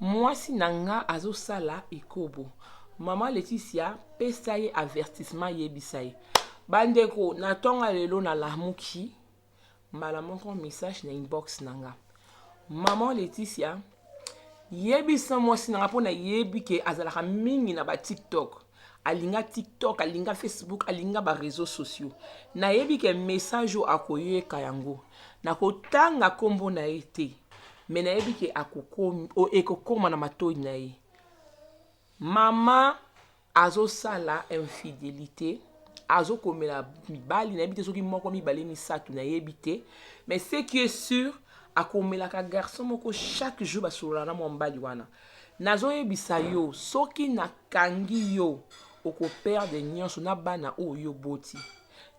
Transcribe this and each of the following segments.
Mwasi na nga azosala ekobo. Maman Laetitia pesa ye avertissement yebisa ye. Bandeko na tonga lelo na lamuki mbala moko message na inbox na nga. Maman Laetitia yebisa mwasi na nga mpo nayebi ke azalaka mingi na ba TikTok. Alinga TikTok, alinga Facebook, alinga ba réseaux sociaux. Nayebi ke message oyo akoyeka yango. Nakotanga kombo na ye te. Mais nayebi ke ekokoma na matoi na ye. Mama azosala infidelité, azokomela mibali, nayebi te soki moko, mibale, misato, nayebi te. Mais ce qui est sûr, akomelaka garçon moko chaque jour basolola na mwa mobali wana. Nazoyebisa yo, soki nakangi yo, okoperdre nyonso na bana oyo yo boti.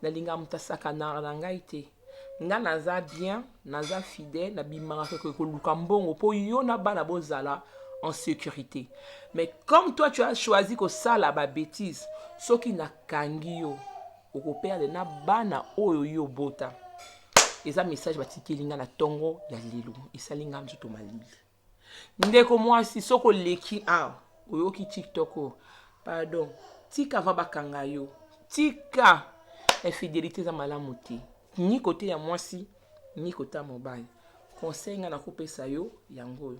Nalingaka moto asakanaka na ngai te. Nga naza bien, naza fidèle, nabimaka kaka koluka mbongo mpo yo na bana bozala en sécurité. Mais comme toi tu as choisi kosala ba bêtise, soki nakangi yo, okoperdre na bana oyo yo bota. Eza message batikeli nga na ntongo ya lelo, esali nga nzoto malili. Ndeko mwasi, soki oleki awa oyoki TikTok oyo, pardon, tika va bakanga yo, tika infidélité eza malamu te, ni côté ya mwasi ni côté ya mobali. Conseil nga nakopesa yo yango oyo.